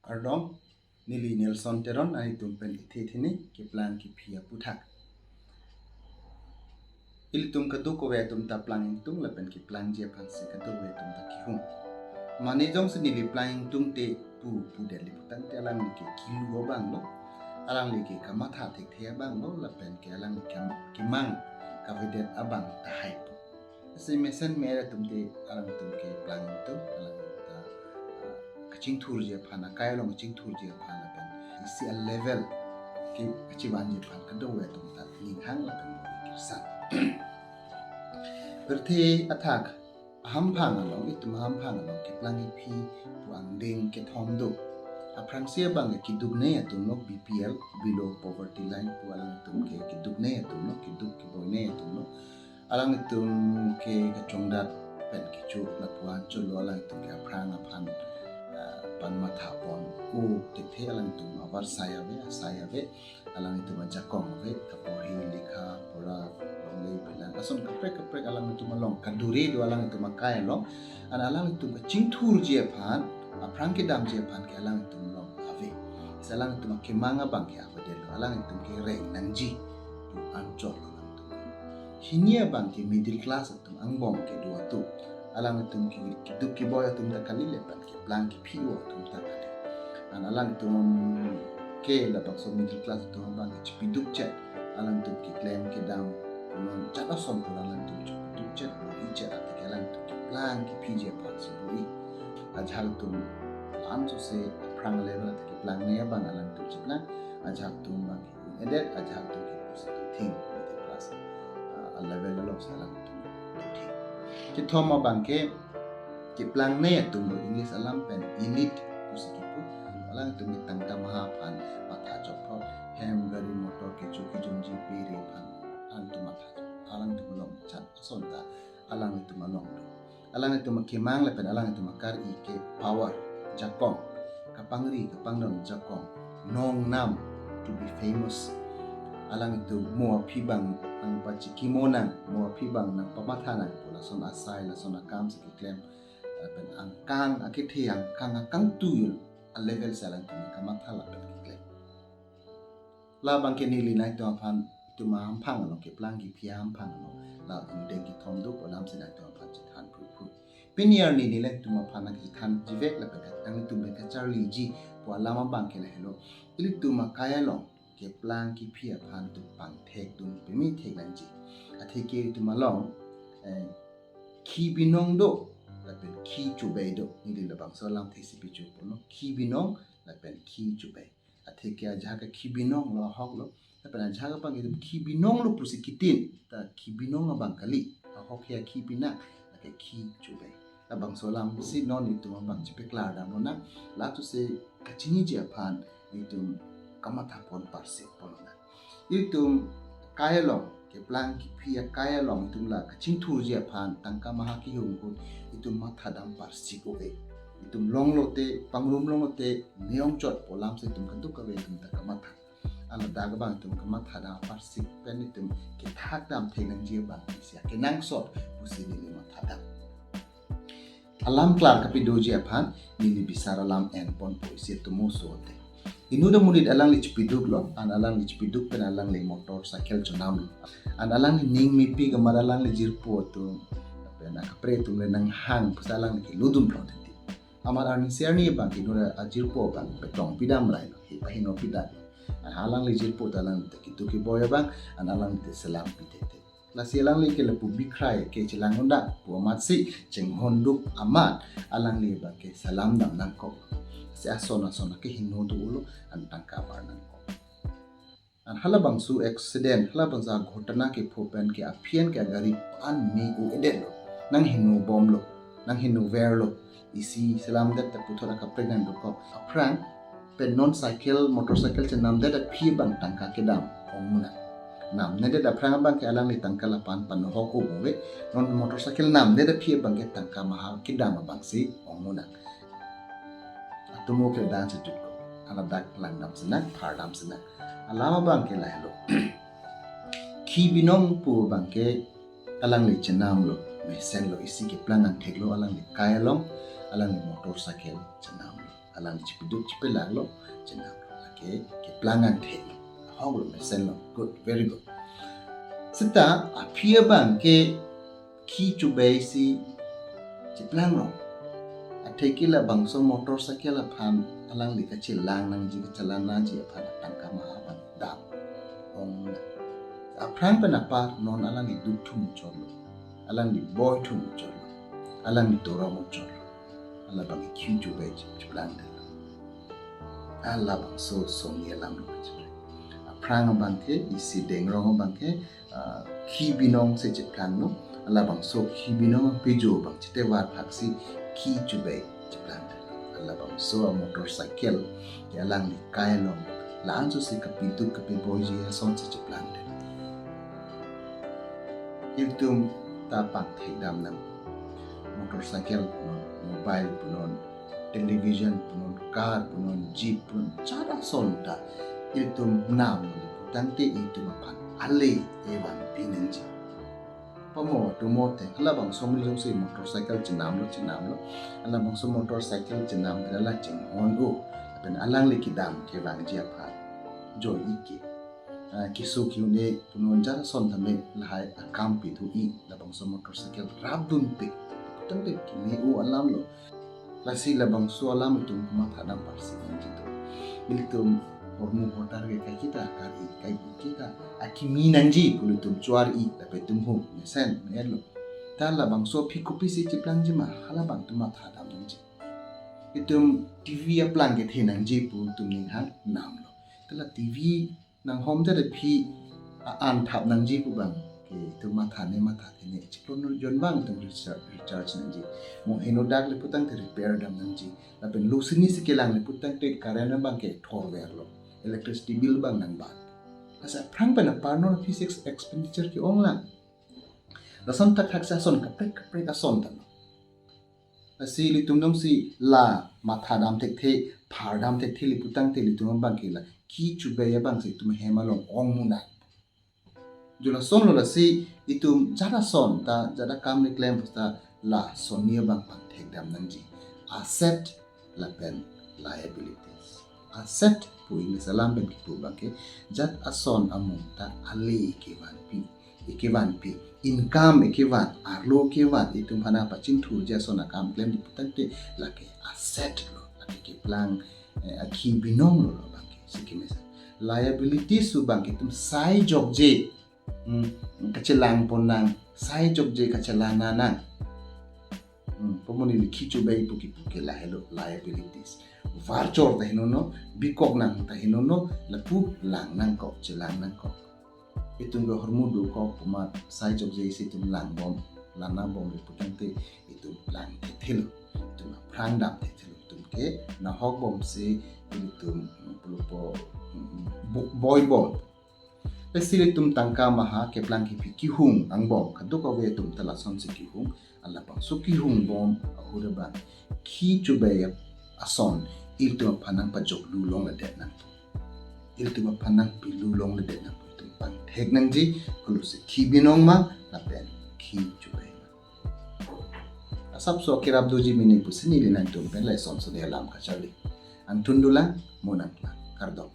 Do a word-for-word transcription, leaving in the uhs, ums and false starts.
Kardom, neli Nelson Teron, anitum pen ithe thini keplang kephi aputhak. Ilitum kadokave atum ta plang ingtung lapen keplangji aphansi kadokave atum ta kehung. Mane jongsi neli plang ingtungte pu pudetji putangte alangli ke kilu abang lo, alangli ke kamatha thekthe abang lo, lapen ke alangli ke kemang kavedet abang tahai pu. Si mesen me atum te alangtum keplang ingtung, alangtum ta, ah, kachingthurji aphan, akai along kachingthurji aphan lapen isi a-level ke kachivanji aphan kadokave atum ta ninghang lapen bor-i kirsan. Pirthe athak ahamphang along, itum ahamphang along keplang kephi pu angdeng kethom do. Aphrangsi abang ke kiduknei atum lo, B P L, below poverty line pu alangtum ke kiduknei atum lo, kiduk keboinei atum lo. Alangtum ke kachongdat pen kecho lapu-an cholo alangtum ke aphrang aphan, ah, pan matha pon, o thekthe alangtum avarsai ave, asai ave, alangtum ajakong ave, kaporhi, lekha pora, longle bilang, ason kaprek kaprek alangtum along kaduri do alangtum akai along, an alangtum kachingthurji aphan, aphrang kedamji aphan ke alangtum along ave. Si alangtum akemang abang ke avedetlo, alangtum ke reng nangji pu anchot lo alangtum. Hini abang ke middle class atum angbong kedo atum. Alangtum ke kiduk keboi atum ta kali lapen keplang kephi-o atum ta kali. An alangtum ke labangso middle class atum abang ke chipiduk chet, alangtum keklem kedam punon chat ason pura alangtum chipiduk chet, bor-i chet, atike alangtum keplang kephiji aphansi bor-i. Ajahak atum lam sose aphrang level atike keplangnei abang alangtum chiplang, ajahak atum abang ke un-edet, ajahak atum ke pusi dothing, middle class, ah, a-level alongsi alangtum dothing. Kethom abang ke keplangnei atum lo, English alam pen elite pusi kipu. Alangtum ke tangka maha aphan matha chokprok, hem, gari motor kecho kejomji pere aphan alangtum matha chok, alangtum along chat ason ta alangtum along do. Alangtum akemang lapen alangtum akari ke power, jakong, kapangri kapangdon jakong, nongnam, to be famous. Alangtum mo aphi abang nangpachikimo nang, mo aphi abang nangpamatha nang pu lason asai, lason akamsi keklem, lapen angkang akethe, angkang akangtui a-level si alangtum kamatha lapen keklem. Labang ke neli nangtum aphan, itum ahamphang along, keplang kephi ahamphang along, la angdeng kethom do pu alamsi nangtum aphan chethan phruphru. Pini arni neli nangtum aphan nangchethanji vek lapen nangtum pen kacharliji pu alam abang ke lahelo. Ilitum akai along keplang kephi aphan itum pangthekdun peme thek nangji. Atike itum along, eh, khi binong do lapen khi chobei do. Neli labangso alam thesi pichu pulo. Khi binong lapen khi chobei. Atike ajahak ke khi binong lo, ahok lo. Lapen ajahak abang ke khi binong lo pusi kitin, ta khi binong abang kali, ahok he akhi pinak, lake khi chobei. Labangso alamsi non itum abang chipeklar damlonang, laso si kachiniji aphan itum kamatha pon parsik ponlonang. Itum akai along, keplang kephi akai along itum la kachingthurji aphan tangka maha kehung ahut itum matha dam parsik o-e. Itum longlote, pangrum longlote, me-ongchot pu alamsi itum kadokave itum ta kamatha. An ladak abang itum kamatha dam parsik pen itum kethak dam thek nangji abang isi akenangsot pusi neli matha dam. Alam klar kapadoji aphan neli bisar alam enponpo isi atomo so te. Inut amonit alangli chipiduk lo, an alangli chipiduk pen alangli motorcycle chonamlo. An alangli ning mepik amat alangli jirpo atum pen akaprek atum le nanghang pusi alangli kelodun phlot titi. Amat arni si arni abang ke inut ajirpo abang petong pidam railo, he paheno pidam. An alangli jirpo ta alangli ta kiduk keboi abang, an alangli ta selam pitete. Lasi alangli ke lapu bikhrai ke chelang undang pu amatsi chinghonduk amat alangli abang ke selam dam nangkok. Si ason ason akehingno do-olo, an tangka bar nangkok. An halabangso accident, halabangso aghotona kepho pen ke aphi an ke agari an me-o-edetlo, nanghingno bomlo, nanghingno verlo. Isi selamdet ta puthot akaprek nangdokok. Aphrang pen non cycle, motorcycle chenamdet aphi abang tangka kedam ongmunang. Namnedet aphrang abang ke alangli tangka lapu-an panohok o bove. Non motorcycle namdet aphi abang ke tangka maha kedam abangsi ongmunang. Atomo ke dan si jutko. An ladak langdam sinang, phardam sinang. Alam abang ke lahelo. Khi binong pu abang ke alangli chenamlo, mesenlo, isi keplang angtheklo, alangli akai along, alangli motorcycle chenamlo. Alang chipiduk chipilak lo, chenam lo. Lake keplang angthek lo. Ahok lo, mesen lo. Good, very good. Seta aphi abang ke khi chubei si cheplang lo. Atheke labangso motorcycle aphan alangli kachelang nangji, kachelang nangji aphan atangka maha abang dam ong nang. Aphrang pen apar non alangli duk thum cholo. Alangli boi thum cholo. Alangli torom cholo. Halabang khi chubei cheplang det. Halabangso soni alam lo cheplang. Aphrang abang ke isi dengrong abang ke, ah, khi binong si cheplang lo. Halabangso khi binong apijo abang chitevar phak si khi chubei cheplang det. Halabangso motorcycle ke alangli kai along la-anso si kapiduk kapiboiji ason si cheplang det. Ilitum ta pangthek dam nang. Motorcycle punon, mobile punon, television punon, car punon, jeep punon, jat ason ta ilitum nam lo putangte ilitum aphan ale evanpi nangji. Pamo atumo te halabangso amonit jongsi motorcycle chenam lo, chenam lo. Halabangso motorcycle chenam ke la chinghon-o. Lapen alangli kedam kevangji aphan joi-ik ke. Ah, keso ke-un-e punon jat ason tame lahai akam pithu-ik, labangso motorcycle rapdunpik. Putangte keme-o alam lo. Lasi labangso alam itum komatha dam parsi nangji to. Ilitum hormu hotar ke kai kita, kari kai kita akimi nangji pu ilitum chovar-ik, lapen itum hu mesen me-et lo. Ta labangso aphi kopisi cheplangji ma, halabang itum matha dam nangji. Itum T V aplang kethe nangji pu itum ninghang nam lo. Ta la T V nanghom jat aphi a-an thap nangji pu abang ke itum matha ne matha thene chiklo no jon abang itum recharge, recharge nangji. Mo henodak le putangte repair dam nangji. Lapen lusini si kelang le putangte current abang ke thorver lo. Electricity bill abang nangbat. Lasi aphrang pen apar non aphi si expenditure ke-ong lang. Lason thakthak si ason kaprek kaprek ason ta lo. Lasi ilitum jongsi la matha dam thekthe, phar dam thekthe le putangte ilitum abang ke la khi chubei abang si itum hem along ong mu nang. Jo lason lo, lasi itum jat ason ta, jat akam le klem ta la soni abang pangthek dam nangji. Asset lapen liabilities. Asset pu English alam pen kipu abang ke jat ason amung ta ale ekevanpi, ekevanpi, income ekevan, arlo kevan, itum aphan pachingthurji ason akam klemji putangte lake asset lo, lake keplang, eh, akhi binong lo, lo abang ke si kemesen. Liabilities pu abang ke itum sai jokje, hmm, kachelang pon nang, sai jokje kachelang nang. Hmm, pamo neli khi chubei pu kipu ke lahelo liabilities. Varchor ta henono, bikok nang ta henono, lapu lang nangkok, chelang nangkok. Itum ke hormu dokok pu amat sai jokje si itum lang bom, lana bom le putangte itum lang thekthe lo, itum aphrang dam thekthe lo, itum ke nahok bom si itum pulopo, mm, bo-, boi bom. Lasi ilitum tangka maha keplang kephi kehung angbong kadokave atum ta lason si kehung, halabangso kehung bom ahut abang khi chubei ason ilitum aphan nangpajoklu longledet nangpo. Ilitum aphan nangpilu longledet nangpo. Itum pangthek nangji, kolo si khi binong ma lapen khi chubei ma. Asapso kerap doji mene pusi neli nangtum pen lason soni alam kacharli. Angthun dolang, mo nanglang, kardom.